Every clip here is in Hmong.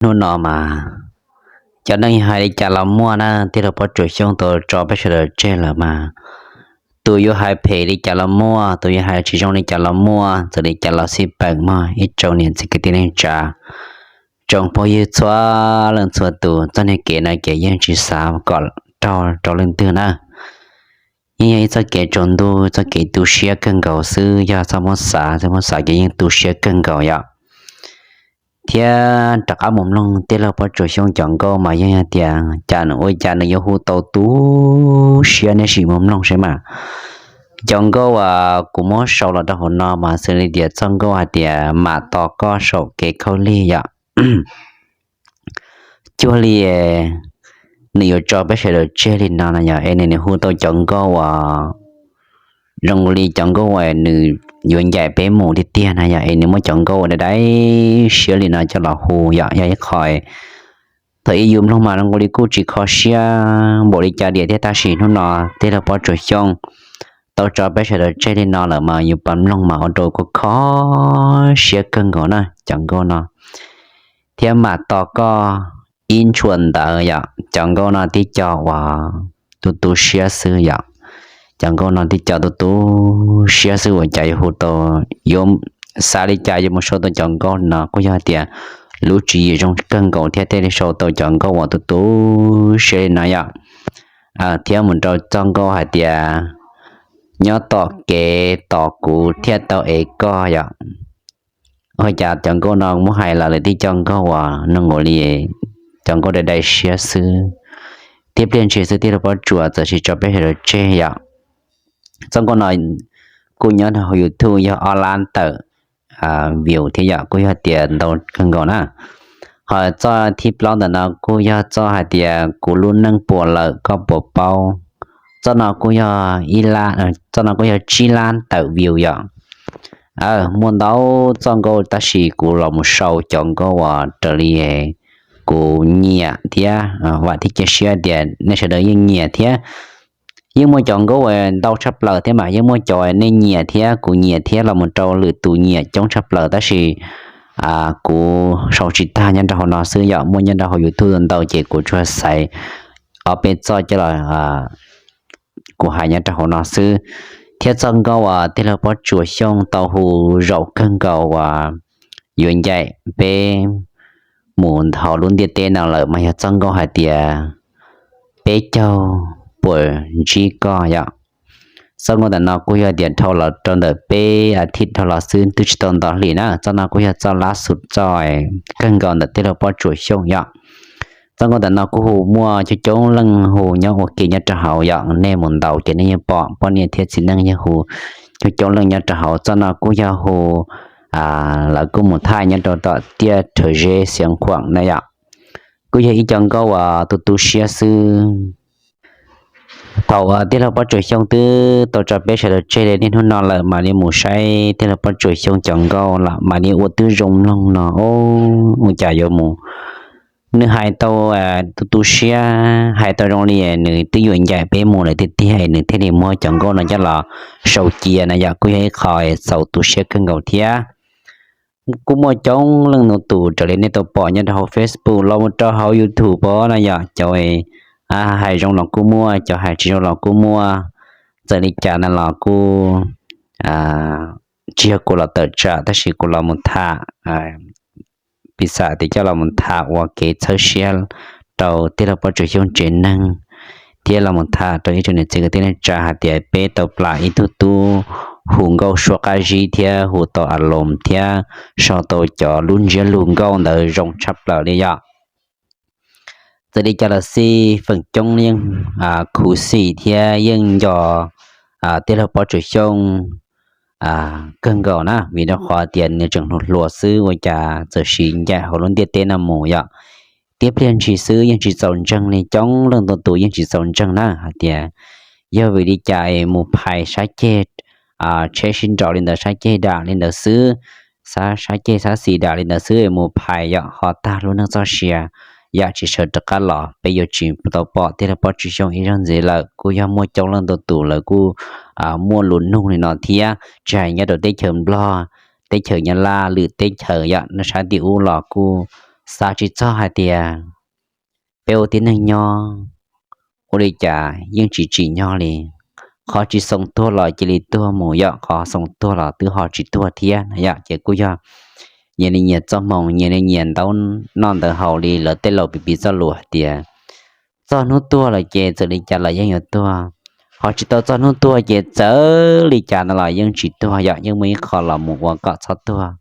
Hnub no mas cov neeg hais li cas los muaj na, tij laug Pob Tsuas Xyooj tau tso peb sawv daws tseg lawm mas, tus yuav hais phem li cas los muaj, tus yuav hais tsis zoo li cas los muaj, txawm li cas los xij peem mog ib tsoom niam txiv kwv tij neej tsa, tsoom phooj ywg txhua leej txhua tus. Txoj niag kev no ces yeej tsis xav kom raug rau leej twg na. Yeej yog ib txoj kev tsaus ntuj, txoj kev tu siab kawg nkaus xwb, yog txoj muab xav, txoj muab xav ces yeej tu siab kawg nkaus yom. Thiab rov qab mus mloog tij laug Pob Tsuas Xyooj cov nkauj mas yeej tias cas nws ua cas nws yuav hu tau tu siab, nej sim mus mloog saib mas. Cov nkauj uas kuv muab sau los rau hauv no mas xws li tias txoj nkauj hais tias mam tos koj saum kev khaub lig yom. Cuag li nws yuav tso peb sawv daws tseg li no na yom, es nws hu tau cov nkauj uas zoo li cov nkauj uas nws yuav ncaim peb mus tiag tiag na yom, es nws muab cov nkauj uas dai dai siab li no coj los hu yom, yog ib qho thaum ub yus mloog mas zoo li kuj tsis kho siab npaum li cas diam thiab, tab sis hnub no tij laug Pob Tsuas Xyooj tau tso peb sawv daws tseg li no lawm mas yus pab mloog mas ua rau kuv kho siab kawg nkaus na cov nkauj no. Thiab mam tos koj ib ntshua ntawd yom, cov nkauj no tib co uas tu tu siab xwb yom. Cov nkauj no tib co tu tu siab xwb, ua cas yuav hu tau, yuav xav li cas yuav mus sau tau cov nkauj no, kuj yog tias lub tswv yim zoo kawg nkaus thiab thiaj li sau tau cov nkauj uas tu tu siab li no yom. Thiab mus rau txoj nkauj hais tias nyob tom kev tos kuv thiaj tau ev koj yom. Ua cas cov nkauj no muab hais los lawm tib co nkauj uas no nkaus li cov nkauj dai dai siab xwb, thiab pliag ntshis xwb tij laug Pob Tsuas txawm sim tso peb sawv daws tseg yom. Txoj nkauj no kuj nyob rau hauv YouTube yog ob lab tawm view thiab yom, kuj yog tias ntau kawg nkaus na. Ho txoj thib plaub ntawm no kuj yog txoj hais tias kuv lub neej puas lawm koj puas paub. Txoj no kuj yog ib lab, txoj no kuj yog tsib lab tawm view yom. Muaj ntau txoj nkauj tab sis kuv los mus sau cov nkauj uas raws li kuv nyiam thiab vam thiab cia siab tias nej sawv daws yeej nyiam thiab. Yeej muaj cov nkauj uas ntau tshaj plaws thiab mas yeej muaj cov nej nyiam thiab kuv nyiam thiab los mus rau lwm tus nyiam coob tshaj plaws, tab sis kuv sau tsis tag nyob rau hauv no xwb yom, muaj nyob rau hauv YouTube ntau ces kuv tsuas xaiv ob peb txoj coj los kuv hais nyob rau hauv no xwb. Thiab txoj nkauj uas tij laug Pob Tsuas Xyooj tau hu zaum kawg nkaus uas yuav ncaim peb mus hauv lub ntiaj teb no lawm mas yog txoj nkauj hais tias peb caug puas ntsib koj yom. Txoj nkauj ntawm no kuj yog tias dhau los rau ntawm peb a thib dhau los xwb, twb tsis tau nto hlis na. Txoj no kuj yog txoj lab xus txoj kawg nkaus ntawm tij laug Pob Tsuas Xyooj yom. Txoj nkauj ntawm no kuj hu muaj coob coob leej hu nyob ua ke nyob rau hauv yom, nej mus ntaus ces nej yeej pom poj niam thiab txiv neej yeej hu coob coob leej nyob rau hauv. Txoj no kuj yog hu lawv kuj mus thaij nyob rau tom tiaj rhawv zeb Xiav Khuam na yom. Kuj yog ib co nkauj uas tu tu siab xwb. Thaum uas tij laug Pob Tsuas Xyooj twb tau tso peb sawv daws tseg li niaj hnub no lawm mam li mus saib tij laug Pob Tsuas Xyooj cov nkauj los mam li ua twb zoo mloog no, ua cas yuav mus, nws hais tau tu tu siab, hais tau zoo li nws twb yuav ncaim peb mus lawm tiag tiag es nws thiaj li muab cov nkauj no coj los sau cia na yom, kuj yog ib qho txaus tu siab kawg nkaus thiab. Kuj muaj coob leej ntau tus raws li nej tau pom nyob rau hauv Facebook los mus rau hauv YouTube pom na yom, cov hais zoo los kuj muaj, cov hais tsis zoo los kuj muaj. Txawm li cas no los kuj tsis yog kuv los tawm tsam, tab sis kuv los mus tham, piv xam tias coj los mus tham ua kev txhawb siab rau tij laug Pob Tsuas Xyooj tsev neeg, thiab los mus tham rau ib tsoom niam txiv kwv tij neej tsa hais tias peb tau plam ib tug tub hu nkauj suab qab zib thiab hu tau a loos thiab sau tau cov lub ntsiab lus nkauj ntawd zoo tshaj plaws li yom. Txawm li cas los xij feem coob yeej khuv xim thiab yeej nco tij laug Pob Tsuas Xyooj kawg nkaus na, vim rau qhov tias nws tseem hluas hluas xwb ua cas txawm sim ncaim hauv lub ntiaj teb no mus yom. Thiab pliag ntshis xwb yeej tsis txaus ntseeg li, coob leej ntau tus yeej tsis txaus ntseeg na hais tias yog vim li cas es mus phais sab ceg tsheb sib nraus li ntawd, sab ceg dam li ntawd xwb, sab ceg sab xis dam li ntawd xwb es mus phais yom, ho tag lub neej txoj sia yam tsis sawv rov qab los, peb yuav tsis tau pom tij laug Pob Tsuas Xyooj ib zaug ntxiv lawm. Kuj yog muaj coob leej ntau tus lawv kuj muaj lus nug li no thiab, tsis hais nyob rau teb chaws Nplog, teb chaws Nyab Laj, lwm teb chaws yom, nyob sab tim ub los kuj xav tsis txog hais tias peb ua tib neeg nyob ua li cas yeej tsis tsim nyog li. Qhov tsis xoo tuag los cia li tuag mus yom, qhov xoo tuag los twb ho tsis tuag thiab no yom. Ces kuj yog nyias li nyias txoj hmoo, nyias li nyias ntaub noj ntawv haus li lawv tej laus piv piv txoj lus hais tias txog hnub tuag lawm ces txawm li cas los yeej yuav tuag, ho tsis tau txog hnub tuag ces txawm li cas no los yeej tsis tuag yom, yeej muaj ib qho los mus ua kom txhob tuag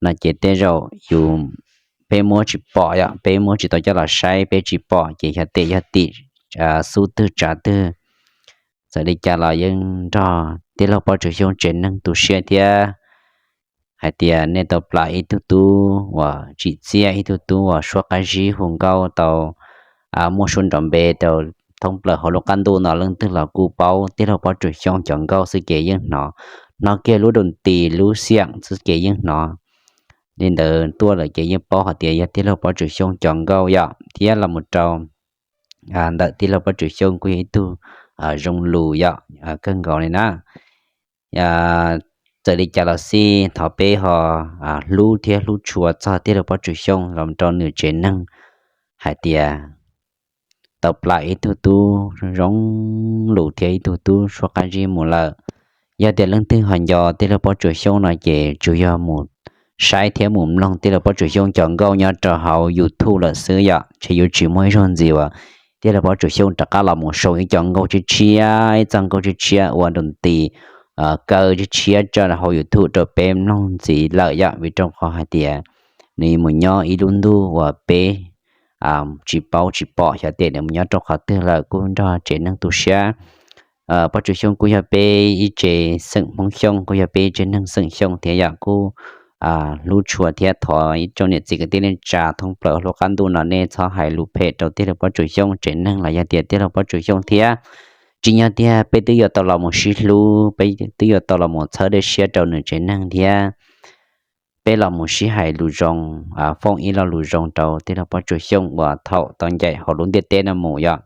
no ces tej zaum yus, peb muab tsis pom yom, peb muab tsis tau coj los saib, peb tsis pom ces xyov tes yog tim xub twg tsav twg, txawm li cas los yeej nrog tij laug Pob Tsuas Xyooj tsev neeg tu siab thiab hais tias nej tau plam ib tug tub uas tsim txiaj, ib tug tub uas suab qab zib hu nkauj tau muaj suab nrov npe rau thoob plaws hauv lub qab ntuj no, leej twg los kuj paub tij laug Pob Tsuas Xyooj cov nkauj xwb ces yeej hnov, hnov kiag lub doos tis lub xiam xwb ces yeej hnov. Li ntawd tuaj lawm ces yeej paub hais tias yog tij laug Pob Tsuas Xyooj cov nkauj yom, thiab los mus rau ntawm tij laug Pob Tsuas Xyooj kuj yog ib tug zoo lus yom, kawg nkaus li na. Txawm li cas los xij thov peb ho hlub thiab hlub tshua txog tij laug Pob Tsuas Xyooj los rau nws tsev neeg hais tias tau plam ib tug tub zoo lus thiab ib tug tub suab qab zib mus lawm. Yog tias leej twg ho nco tij laug Pob Tsuas Xyooj no ces tsuas yog mus saib thiab mus mloog tij laug Pob Tsuas Xyooj cov nkauj nyob rau hauv YouTube lawm xwb yom, ces yuav tsis muaj ib zaug ntxiv uas tij laug Pob Tsuas Xyooj rov qab los mus sau ib co nkauj tshiab tshiab, ib txoj nkauj tshiab tshiab ua doos tis kaw tshiab tshiab tso rau hauv YouTube rau peb mloog ntxiv lawm yom, vim rau qhov hais tias nws mus nyob ib lub ntuj uas peb tsis paub tsis pom xyov tias nws mus nyob rau qhov twg lawm, kuj nrog tsev neeg tu siab. Pob Tsuas Xyooj kuj yog peb ib tsev xeem Hmoob Xyooj, kuj yog peb ib tsev neeg xeem Xyooj thiab yom, kuj hlub tshua thiab thov ib tsoom niam txiv kwv tij neej tsa thoob plaws hauv lub qab ntuj no nej txhob hais lus phem rau tij laug Pob Tsuas Xyooj tsev neeg los yog tias tij laug Pob Tsuas Xyooj thiab. Tsim nyog tiag peb twb yuav tau los mus sib hlub, peb twb yuav tau los mus txhawb dej siab rau nws tsev neeg thiab peb los mus sib hais lus zoo, foom ib lo lus zoo rau tij laug Pob Tsuas Xyooj uas thaum tau ncaim hauv lub ntiaj teb no mus yom.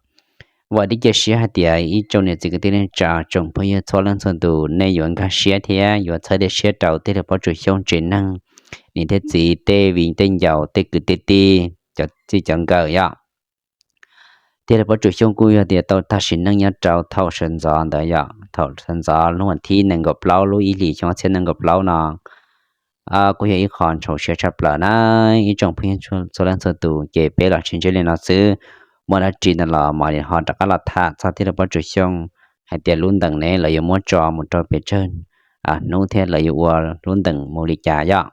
Vam thiab cia siab hais tias ib tsoom niam txiv kwv tij neej tsa tsoom phooj ywg txhua leej txhua tus nej yuav nkag siab thiab yuav txhawb dej siab rau tij laug Pob Tsuas Xyooj tsev neeg, niam thiab txiv, tej viv tej ncaus, tej kwv tej tij, cov txij cov nkawm yom. Tij laug Pob Tsuas Xyooj kuj yog tias tau tag sim neej nyob rau thaum sawv ntxov ntawd yom, thaum sawv ntxov lub vas thib nees nkaum plaub lub ib hlis xyoo ob txhiab nees nkaum plaub no. Kuj yog ib qho ntshau siab tshaj plaws na ib tsoom phooj ywg txhua leej txhua tus, ces peb los tsis ntsib li no xwb. Muaj dab tsi no los mam li ho rov qab los tham txog tij laug Pob Tsuas Xyooj hais tias lub ntees ne lawv yuav muab tso mus rau pes tsawg hnub thiab lawv yuav ua lub ntees mus li cas yom.